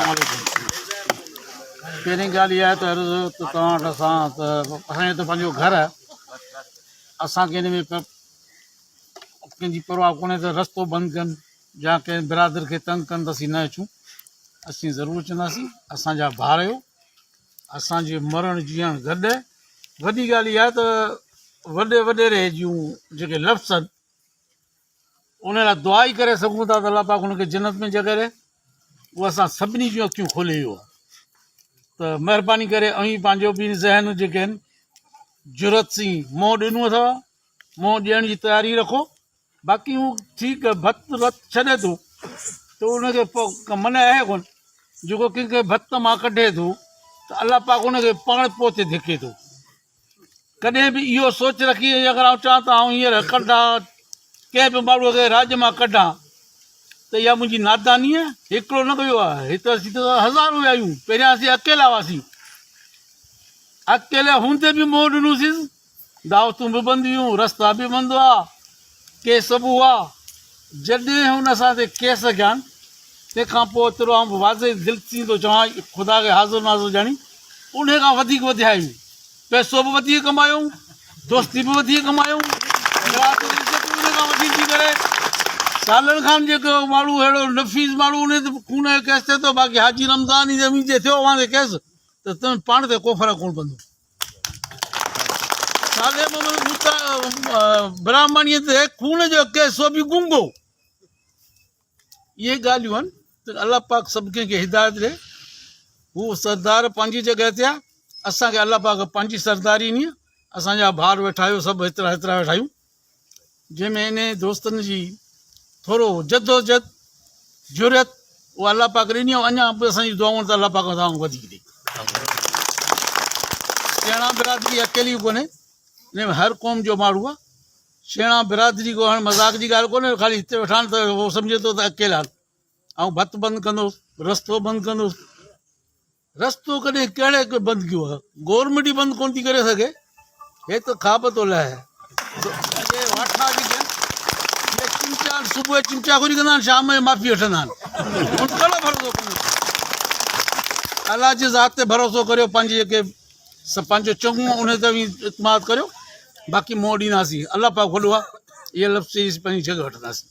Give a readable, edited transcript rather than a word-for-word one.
السلام عليڪم. پهرين ڳالهه اها آهي ته عرض ته توهان وٽ اسان ته اسان جو ته پنهنجو گهر آهي اسان کي ان ۾ ڪنهن جي پرواهه ڪونهي ته رستو بند ڪن يا ڪنهن برادر کي تنگ ڪن ته اسين نه اچون اسين ضرور اچنداسين اسان جا ڀار آهيو اسان جي مرڻ جيئڻ گڏ وڏي ڳالهه اها آهي ته وڏي وڏيري جون جيڪي لفظ آهن ان لاء دعا ئي ڪري سگهون ٿا ته الله پاڪ ان کي جنت ۾ جڳهه ڏي. اهو اسان سڀني جون اکيون کولي ويو آهي ته مهرباني ڪري اوهين پنهنجو به ذهن جيڪي آهن جرئت سين منهن ڏنو اٿو منهن ڏيڻ جي تياري رکو باقي هو ٺيڪ ڀت رت ڇڏي ٿو ته ان کي منع آهي ڪونه جيڪو ڪنهن کي ڀت مان ڪڍي ٿو ته الله پاڪ ان کي پاڻ پوئتي ڌڪي ٿو ڪڏهن به اهو سوچ رکي ۽ اگر آئون چوان ته آئون هينئر ڪڍان ڪنهن به ماڻهوء کي راڄ مان ڪڍان ته اها منهنجي ناداني آهي. هڪڙو نه ويو آهي، هت اسين ته هزارون ويا آهيون، پهريان اسين اڪيلا هئاسين، اڪيلي هوندي به منهن ڏنوسين، دعوتون به بند هيون، رستا به بند هئا، ڪيس به هئا، جڏهن هن اسان تي ڪيس ڪيا آهن، تنهن کان پوء ايترو آئون به واضح دل سين ٿو چوان، خدا کي حاضر ناظر ڄاڻي، انهيء کان وڌيڪ وڌيا آهيون. پئسو به وڌيڪ ڪمايائون، دوستي به وڌيڪ ڪمايائون، برادري عزت به انهيء کان وڌيڪ ٿي ڪري. سالن کان جيڪو ماڻهو اهڙو نفيس ماڻهو انهيء تي خون جو ڪيس ٿئي ٿو، باقي حاجي رمضان جي زمين تي ٿيو اوهان تي ڪيس ته تنهن پاڻ تي ڪو فرق ڪونه پوندو. صالح محمد براهمڻيء تي خون جو ڪيس سو به گونگو. اهي ڳالهيون آهن ته الله پاڪ سڀ ڪنهن کي هدايت ڏي. هو سردار پنهنجي جڳهه تي آهي، اسان کي الله پاڪ پنهنجي سرداري ڏني آهي. اسان جا ڀائر ويٺا آهيو سڀ هيترا هيترا ويٺا آهيون، جنهن ۾ انهي دوستن جي ٿورو جدوجهد جرئت اها الله پاڪ ڏني ۽ اڃا به اسان جي دعائون ته الله پاڪ اسان کان وڌيڪ ڏي. شيڻا برادري اڪيلي ڪونهي، ان ۾ هر قوم جو ماڻهو آهي. شيڻا برادري ڪو هاڻ مذاق جي ڳالهه ڪونهي، خالي هتي ويٺا آهن ته هو سمجهي ٿو ته اڪيلا آهن. آئون ڀت بند ڪندس، رستو بند ڪندس. رستو ڪڏهن ڪهڙي ڪو بند ڪيو آهي؟ گورنمينٽ ئي بند ڪونه ٿي ڪري سگهي. هي ته خواب ٿو لهي. اهي واٺا جيڪي آهن، اهي چمچا آهن، صبح جو چمچا خوري ڪندا آهن، شام جو معافي وٺندا آهن. ان ڪهڙو ڀروسو ڪندو؟ الله جي ذات تي ڀروسو ڪريو، پنهنجي جيڪي پنهنجو چڱو آهي ان تي اوهين اعتماد ڪريو، باقي منهن ڏينداسين. الله پاڪ وڏو آهي. اهي لفظ چئي اسين پنهنجي جڳهه وٺنداسين.